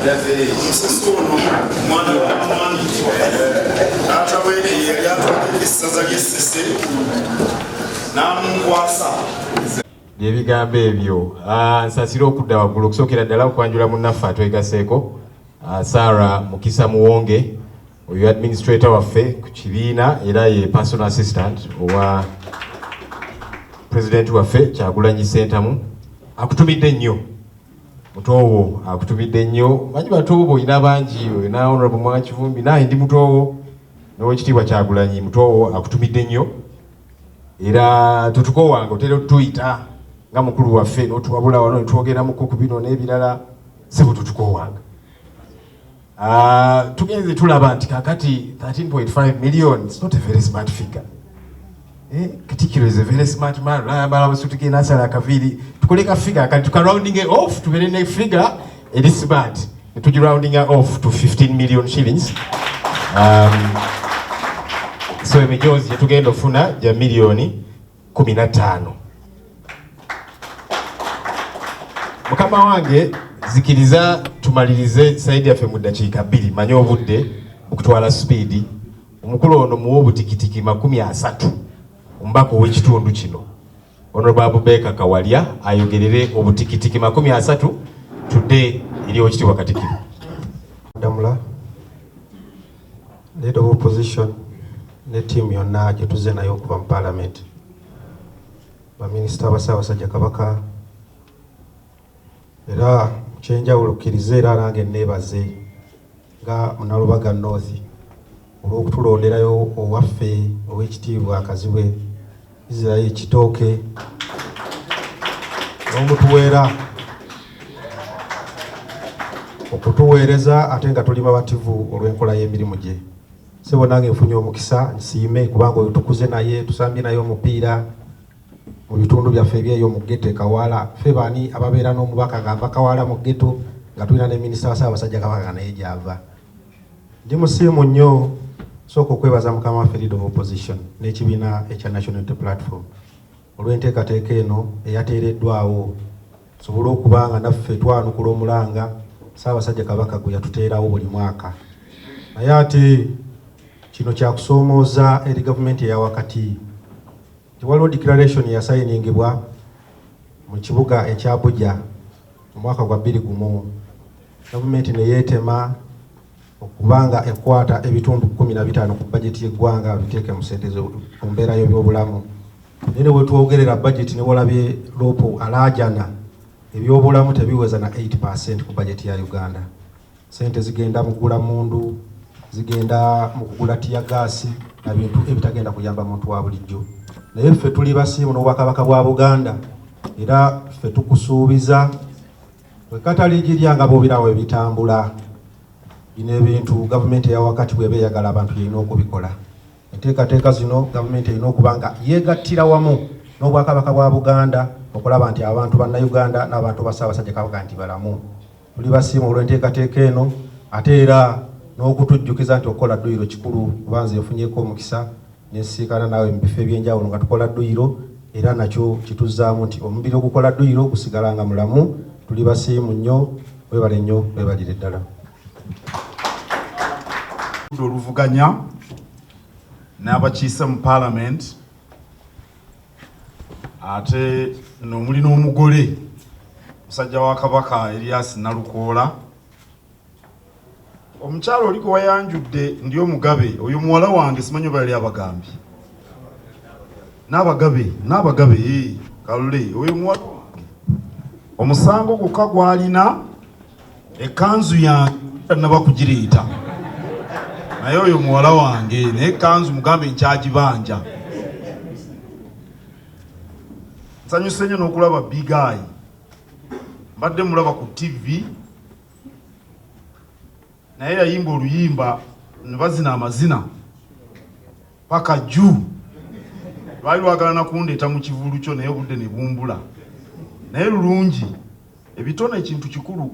Omusasi ono mwana wa mwami taata we yali atwala essaza ly'Essese n'amunkwasa. Byebigambo ebyo. Nsasire okudda waggulu okusookera ddala okwanjula munnaffe atwegaseeko, Sarah Mukisa Muwonge, oyo administrator waffe ku kibiina era ye personal assistant owa president waffe Kyagulanyi Ssentamu. Akutumidde nnyo mutoowo, akutumidde nnyo. Manyi batoowo olina bangi, olina Honorable Mwanga Kivumbi, naye ndi mutoowo n'owekitiibwa Kyagulanyi. Mutoowo akutumidde nnyo era tutukoowanga, otera otuyita nga mukulu waffe n'otuwabula wano netwogeramuko ku bino n'ebirala. Sebo, tutukoowanga. Tugenze tulaba nti kakati 13.5 million is not a very smart figure. Katikiro is a very smart man. Ayambala amasuuti ge n'asala akaviiri. Tukole ka figure kati tuka rounding off, tubeere ne figure eri smart. Tugi rounding off to 15 million shillings. So emijoozi gye tugenda ofuna gya miliyoni 15. Mukama wange, zikiriza tumalirize side yaffe mu ddakiika 2. Manye obudde okutwala speed. Omukulu ono muwe obutikitiki 30, omubaka ow'ekitundu kino Honorable Abubaker Kawalya ayogerere obutikitiki 30 tudde eri Owekitiibwa Katikkiro. Damula, leader of opposition ne ttiimu yonna gye tuzze nayo okuva mu parliament, baminisita ba Ssaabasajja Kabaka, era kyenjawulo kkirize era nange neebaze nga Munnalubaga North olw'okutulonderayo owaffe ow'ekitiibwa Kazibwe Israel Kitooke n'omutuweera okutuweereza, ate nga tuli babativu olw'enkola y'emirimu gye. Sebo, nange nfunye omukisa, nsiime kubanga oyo tukuze naye, tusambye naye omupiira mu bitundu byaffe ebyeyo mu ghetto e Kawala. Ffe baani ababeera n'omubaka ng'ava Kawala mu ghetto, nga tulina ne minisita wa Ssaabasajja Kabaka nga naye gy'ava. Ndi musiimu nnyo. Sooka okwebaza mukama waffe leader of opposition n'ekibiina ekya National Unity Platform olw'enteekateeka eno eyateereddwawo sobole okuba nga naffe twanukula omulanga Ssaabasajja Kabaka gwe yatuteerawo buli mwaka. Naye ate kino kyakusoomooza eri gavumenti eya wakati nti waliwo declaration yasayiningibwa mu kibuga ekya Abuja mu mwaka gwa 21, gavumenti ne yeetema okubanga ekwata ebitundu 15 ku bajeti y'eggwanga biteeke mu sente mu mbeera y'ebyobulamu. Naye ne wetwogerera bajeti, ne walabye LOP alaajana, ebyobulamu tebiweza na 8% ku bajeti ya Uganda. Sente zigenda mu kugula mundu, zigenda mu kugula tear gas na bintu ebitagenda kuyamba muntu wa bulijjo. Naye ffe tuli basiimu n'Obwakabaka bwa Buganda, era ffe tukusuubiza bwe kataligirya nga bw'obirawo ebitambula bino ebintu. Gavumenti eya wakati bw'eba eyagala abantu, yerina okubikola. Enteekateeka zino gavumenti erina okuba nga yeegattira wamu n'Obwakabaka bwa Buganda okulaba nti abantu Bannayuganda n'abantu ba Ssaabasajja Kabaka nti balamu. Tuli basiimu olw'enteekateeka eno, ate era n'okutujjukiza nti okukola dduyiro kikulu, kuba nze nfunyeeko omukisa nesiikana naawe mu bifo ebyenjawulo nga tukola dduyiro, era nakyo kituzzaamu nti omubiri ogukola dduyiro gusigala nga mulamu. Tuli basiimu nnyo, webale nnyo, webalire ddala. Oluvuganya n'abakiise mu parliament, ate nomuli n'omugole musajja wa Kabaka Erias Nalukoola. Omukyalo oli gwe wayanjudde ndi omugabe, oyo muwala wange. Simanyi oba yali abagambye n'abagabe n'abagabe kalule. Oyo muwala wange, omusango gwokka gwalina ekkanzu yange tanaba kugireeta, naye oyo muwala wange, naye ekkanzu mugambe nkyagibanja. Nsanyuse nnyo n'okulaba Big Eye, mbadde mulaba ku TV, naye yayimba oluyimba ne bazina amazina paka juu. Lwali lwagala nakundeeta mu kivulu kyo, naye obudde ne bumbula. Naye lulungi, ebitone ekintu kikulu.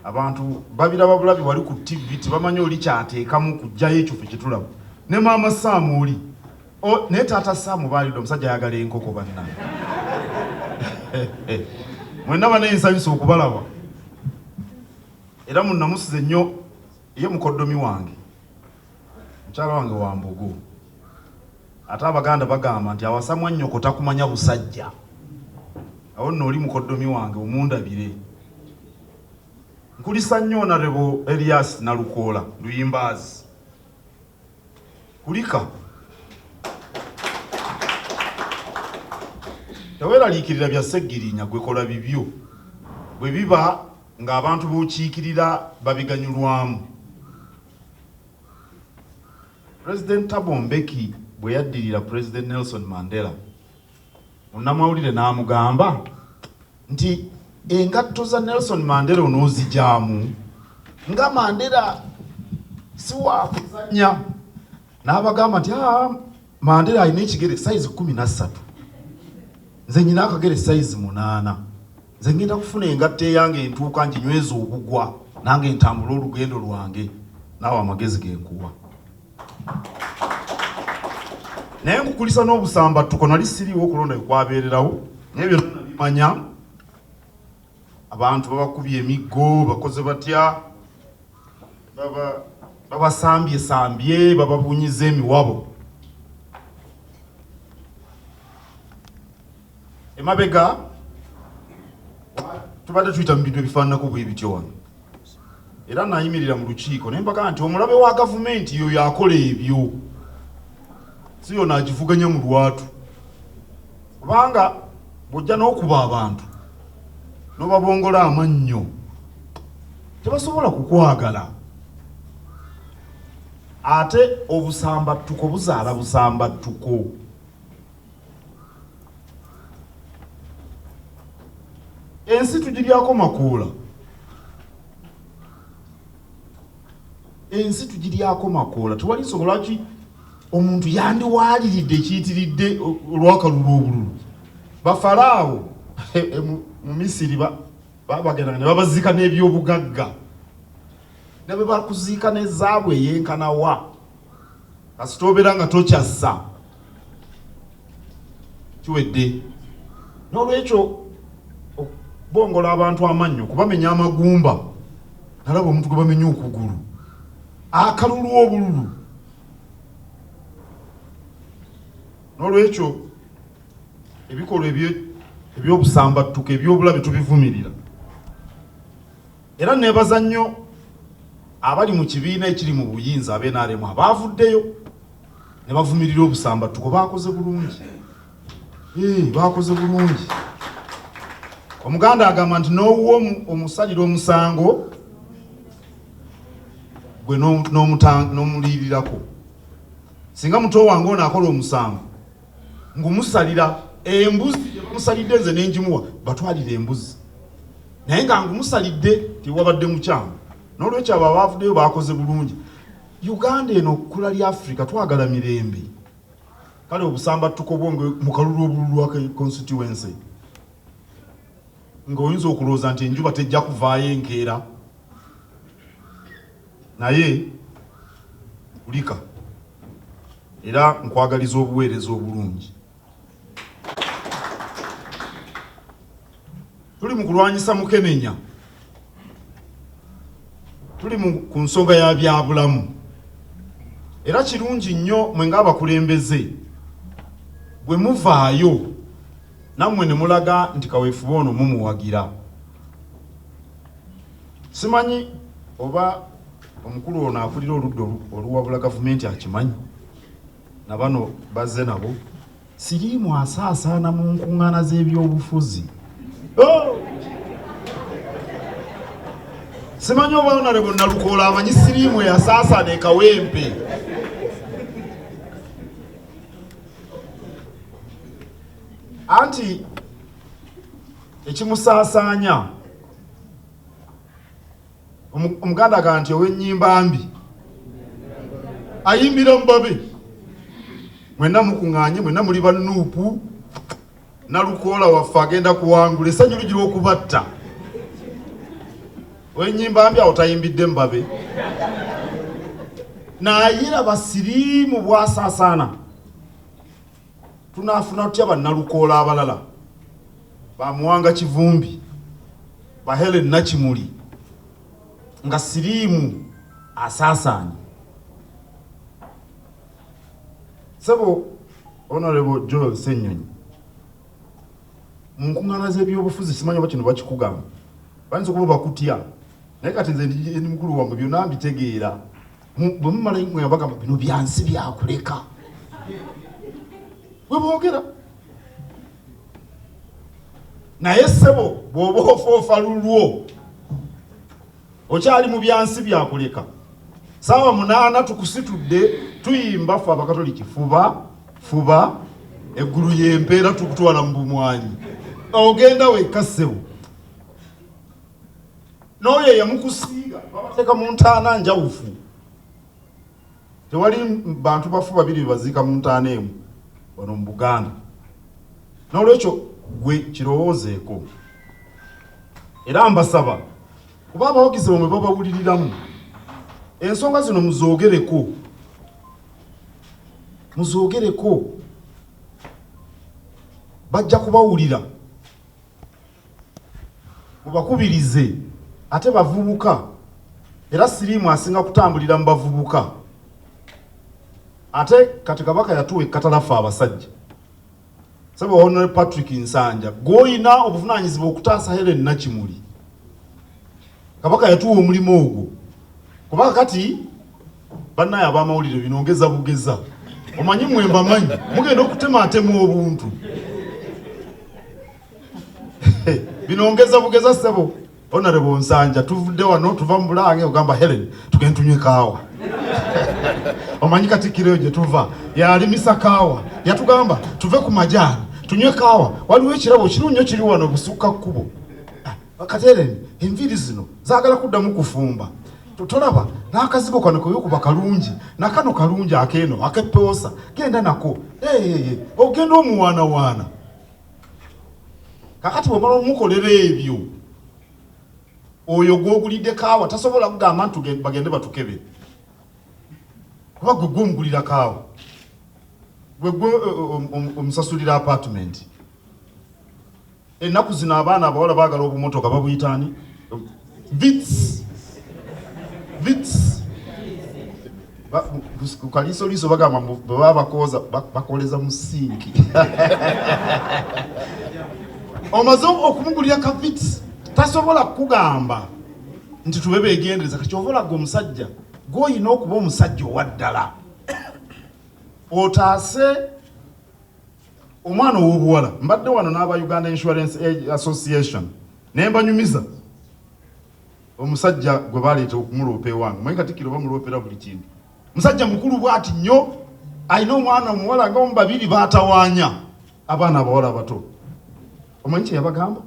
Abantu babiraba bulabi wali ku TV, tebamanyi oli kyateekamu kujjayo ekyo ffe kyetulaba. Ne maama Saamu oli naye taata Saamu baalidde omusajja ayagala enkoko. Banna mwenna banaye, nsanyusa okubalaba. Era munnamusize nnyo, ye mukoddomi wange, mukyala wange wa Mbogo. Ate Abaganda bagamba nti awasa mwannyoko takumanya busajja. Awo nno oli mukoddomi wange, omundabire. Nkulisa nnyo Honorable Elias Nalukoola Luyimbaazi. Kulika. Teweeraliikirira bya Ssegirinya, gwe kola bibyo. Bwe biba ng'abantu b'okiikirira babiganyulwamu. President Thabo Mbeki bwe yaddirira President Nelson Mandela, munnamawulire n'amugamba nti engatto za Nelson Mandela onoozigyamu nga Mandela si wa kuzannya. N'abagamba nti Mandela alina ekigere sayizi 13, nze nyina akagere sayizi 8, nze ngenda kufuna engatto eyange entuuka nginyweze obugwa nange ntambule olugendo lwange. Naawe amagezi genkuwa. Naye nkukulisa n'obusambattuko, nali siriiwo okulonda ekwabeererawo, naye byonna nabimanya. Abantu babakubye emiggo, bakoze batya, babasambye sambye, bababunyiza emiwabo. Emabega tubadde tuyita mu bintu ebifaananako bwe bityo wano, era nayimirira mu lukiiko ne mbagamba nti omulabe wa gavumenti yoyo akola ebyo, si yono agivuganya mu lwatu, kubanga bw'ojja n'okuba abantu n'obabongola amannyo tebasobola kukwagala. Ate obusambattuko buzaala busambattuko. Ensi tugiryako makuula, ensi tugiryako makoola. Tewali nsonga lwaki omuntu yandiwaaliridde ekiyitiridde olw'akalulu obululu. Bafaraawo mu Misiri babagendanga ne babaziika n'ebyobugagga, ne bwe bakuziika n'ezaabu eyenkanawa, kasita obeera nga tokyassa kiwedde. N'olwekyo okubongola abantu amannyo, kubamenya amagumba, nalaba omuntu gwe bamenya okugulu, akalulu obululu. N'olwekyo ebikolwa ebyobusambattuko ebyobulabe tubivumirira. Era neebaza nnyo abali mu kibiina ekiri mu buyinza abe NRM abaavuddeyo ne bavumirira obusambattuko. Baakoze bulungi, baakoze bulungi. Omuganda agamba nti n'owuwo omusalira omusango gwe n'omuliirirako. Singa muto wange ono akola omusango ngumusalira embuzi, bamusalidde nze nenjimuwa, batwalire embuzi, naye nga ngumusalidde tewabadde mukyamu. N'olwekyo abo abaavuddeyo baakoze bulungi. Uganda eno kkula lya Africa, twagala mirembe. Kale obusambattuko bwonge mu kalulu obululu lwa constituency, ng'oyinza okulowooza nti enjuba tejja kuvaayo enkeera, naye kulika. Era nkwagaliza obuweereza obulungi. Tuli mu kulwanyisa mukenenya, tuli ku nsonga ya byabulamu. Era kirungi nnyo mwe ng'abakulembeze bwe muvaayo nammwe ne mulaga nti kaweefube ono mumuwagira. Simanyi oba omukulu ono akulira oludda oluwabula gavumenti akimanyi, na bano bazze nabo. Siriimu asaasaana mu nkuŋŋaana z'ebyobufuzi. Oh! Simanyi oba Honorable Nalukoola amanyi siriimu eyasaasaana e Kawempe. Anti ekimusaasaanya, Omuganda agamba nti ow'ennyimba mbi ayimbira mubabe. Mwenna mukuŋŋaanye, mwenna muli ba Nuupu, Nalukoola waffe agenda kuwangula, essanyu ligira okubatta. Ow'ennyimba mbi awo tayimbidde mubabe, naye laba siriimu bwasaasaana. Tunaafuna tutya bannalukoola abalala, ba Muwanga Kivumbi, ba Helen Nakimuli? Nga siriimu asaasaanye. Ssebo Honorable Joel Ssenyonyi, mu nkuŋŋaana z'ebyobufuzi simanyi oba kino bakikugamba, bayinza okuba bakutya, naye kati nze ndi mukulu wammwe byonna mbitegeera. Bwe mumala enkuŋŋaana bagamba bino byansi byakuleka, bwe boogera. Naye ssebo bw'oba ofoofa lulwo okyali mu byansi byakuleka. Saawa 8 tukusitudde tuyimba ffe Abakatoliki, fuba fuba eggulu y'empeera tukutwala mu bumwanyi, ogenda wekka ssebo. N'oyo eyamukusiiga babateeka mu ntaana njawufu, tewali bantu bafu babiri bebaziika mu ntaana emu wano mu Buganda. N'olwekyo gwe kirowoozeeko, era mbasaba kuba abawagizi bamwe babawuliriramu, ensonga zino muzoogereko, muzoogereko, bajja kubawulira, mubakubirize. Ate bavubuka, era siriimu asinga kutambulira mu bavubuka. Ate kati Kabaka yatuwa ekkatala ffe abasajja. Ssebo Honorable Patrick Nsanja, gw'olina obuvunaanyizibwa okutaasa Hellen Nakimuli. Kabaka yatuwa omulimu ogwo, kuba kati bannaye ab'amawulire bino ngeza bugeza, omanyi mwe mbamanyi mugenda okutemaatema obuntu. Bino ngeza bugeza. Ssebo Honorable Nsanja, tuvudde wano tuva mu Bulange, ogamba Helen tugende tunywe kaawa. Omanyi Katikkiro eyo gye tuva yalimisa kaawa, yatugamba tuve ku majaani tunywe kaawa, waliwo ekirabo kirungi nnyo kiri wano busukka kkubo. Kati Helen enviiri zino zaagala kuddamu kufumba, tolaba n'akazigo kano keyukuba kalungi, nakano kalungi akeeno akepoosa, genda nako ogenda omuwaanawaana. Kakati bwomala omukolera ebyo, oyo gwogulidde kaawa tasobola kugamba nti bagende batukebere, kuba gwe gwomugulira kaawa, gwe gwe omusasulira apartment. Ennaku zino abaana abawala baagala obumotoka babuyitaani Vitz, Vitz. Kaliisoliiso bagamba bwe baba bakooza bakoleza mu sinki. Omaze okumugulira ka Vitz, tasobola kukugamba nti tube beegendereza. Kati kyova olaga omusajja gw'olina okuba omusajja owa ddala, otaase omwana ow'obuwala. Mbadde wano n'aba Uganda Insurance Association naye mbanyumiza omusajja gwe baleeta okumuloopa ewange. Manyi Katikkiro bamuloopera buli kintu. Musajja mukulu bw'ati nnyo, alina omwana omuwala nga omu babiri baatawaanya abaana abawala abato. Omanyi kye yabagamba?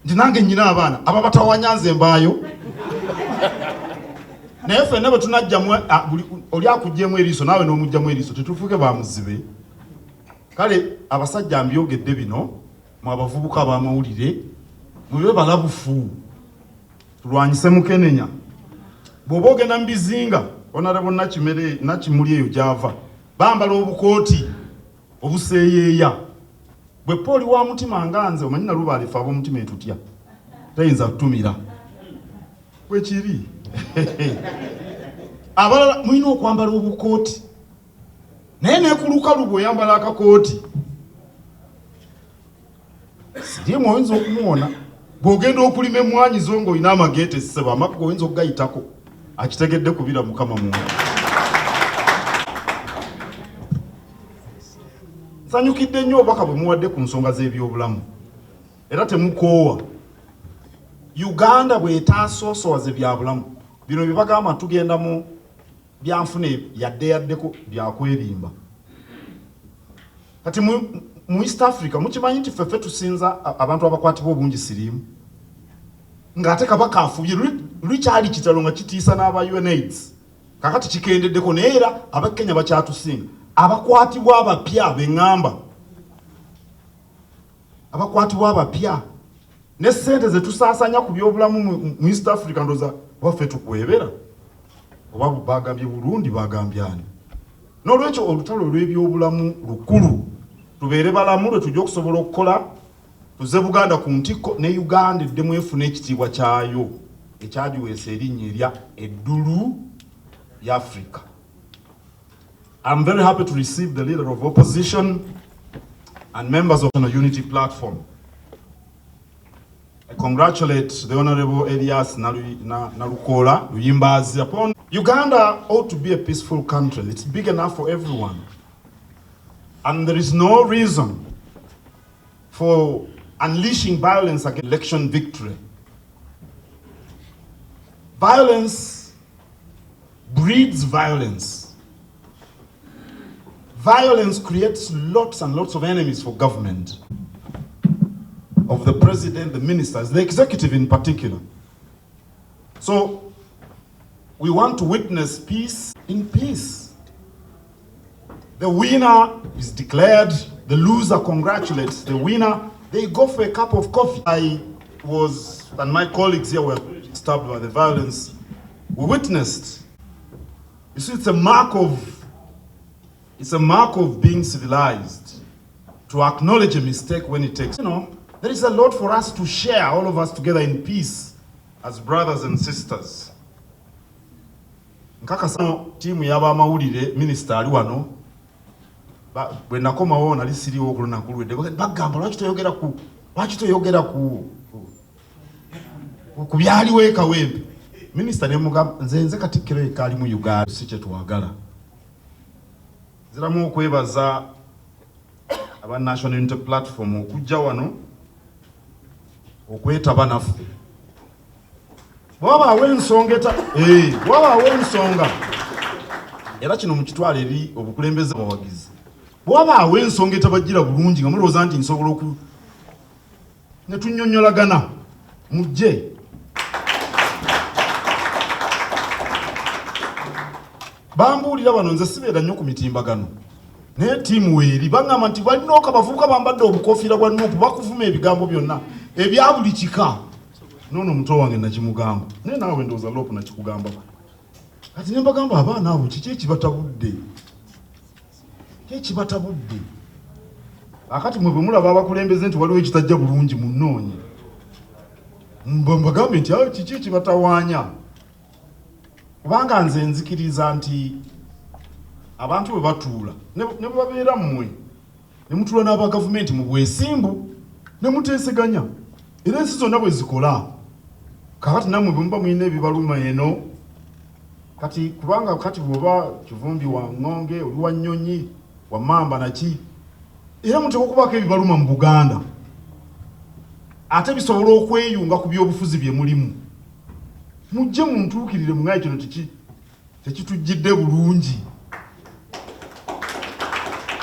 Nti nange nnyina abaana ababatawaanya, nze mbaayo, naye ffenna bwe tunajjamu oli akuggyemu eriiso naawe n'omuggyamu eriiso, tetufuuke bamuzibe. Kale abasajja mbyogedde bino, mwe abavubuka ab'amawulire mube balabufu, tulwanyise mukenenya. Bw'oba ogenda mu bizinga, Honorable Nakimere Nakimuli eyo gy'ava bambala obukooti obuseeyeeya. Bwe pooli wa mutima nga nze, omanyi Nalubaale ffe ab'omutima etutya tayinza kutumira bwekiri. Abalala mulina okwambala obukooti, naye nekulukalu bw'oyambala akakooti siriimu oyinza okumuwona. Bw'ogenda okulima emmwanyi zo ng'olina amageete, ssebo, amaggo oyinza okugayitako. Akitegedde kubira Mukama mu nsanyukidde nnyo obubaka bwe muwadde ku nsonga z'ebyobulamu, era temukoowa. Uganda bw'etaasoosowaze byabulamu bino bye bagamba tugenda mu byanfuna yadde yaddeko byakwerimba. Kati mu East Africa mukimanyi nti ffeffe tusinza abantu abakwatibwa obungi siriimu, ng'ate Kabaka afubye. Luli kyali kitalo nga kitiisa n'aba UNAIDS, kakati kikendeddeko, naye era Abakenya bakyatusinga abakwatibwa abapya. Beŋŋamba abakwatibwa abapya ne ssente ze tusaasanya ku byobulamu mu East Africa, ndoza waffe tukwebera oba bagambye Burundi, bagambye ani. N'olwekyo olutalo olw'ebyobulamu lukulu, tubeere balamu lwe tujja okusobola okukola tuze Buganda ku ntikko ne Uganda eddemu efuna ekitiibwa kyayo. Ekyagiweesa erinnya erya Eddulu ya Africa. I'm very happy to receive the leader of opposition and members of the Unity Platform. I congratulate the Honorable Elias Nalukoola Luyimbazi upon Uganda ought to be a peaceful country. It's big enough for everyone. And there is no reason for unleashing violence against election victory. Violence breeds violence. Violence creates lots and lots of enemies for government, of the president, the ministers, the executive in particular. So we want to witness peace in peace. The winner is declared, the loser congratulates the winner. They go for a cup of coffee. I was, and my colleagues here were disturbed by the violence we witnessed. You see, it's a mark of being civilized to acknowledge a mistake when it takes. There is a lot for us to share, all of us together in peace as brothers and sisters. Nkakasa ttiimu y'abamawulire, minisita ali wano. Bwe nakomawo nali siriwo ku lunaku lwedde, bagamba lwaki toyogera ku byaliwo e Kawempe. Minisita ne mugamba nze Katikkiro yekka ali mu Uganda, si kye twagala. Nziramu okwebaza aba National Unity Platform okujja wano okwetaba naffe. Bwabaawo ensonga bwabaawo ensonga, era kino mukitwala eri obukulembeze, abawagizi, bwabaawo ensonga etabajjira bulungi nga mulowooza nti nsobola oku ne tunnyonnyolagana, mujje. Bambuulira bano, nze sibeera nnyo ku mitimbagano, naye ttiimu weeri baŋŋamba nti balina abavubuka bambadde obukofiira bwa NUP, bakuvuma ebigambo byonna ebya buli kika. Noono omuto wange nakimugamba, naye naawe ndowooza LOP nakikugambako. Kati ne mbagamba, abaana abo kiki ekibatabudde? Ki ekibatabudde? Akati mwe bwe mulaba abakulembeze nti waliwo ekitajja bulungi, munoonye mbagambe nti, "Ah, kiki ekibatawaanya?" Kubanga nze nzikiriza nti abantu bwe batuula ne bwe babeera mmwe ne mutuula n'aba gavumenti mu bwesimbu ne muteeseganya, era ensi zonna bwe zikola. Kakati nammwe bwe muba mulina ebibaluma eno kati, kubanga kati bw'oba Kivumbi wa Ŋŋonge, oli wa Nnyonyi, wa Mamba naki, era muteeka okubaako ebibaluma mu Buganda, ate bisobola okweyunga ku byobufuzi bye mulimu. Mujje muntuukirire, muŋŋaye kino tekitujjidde bulungi.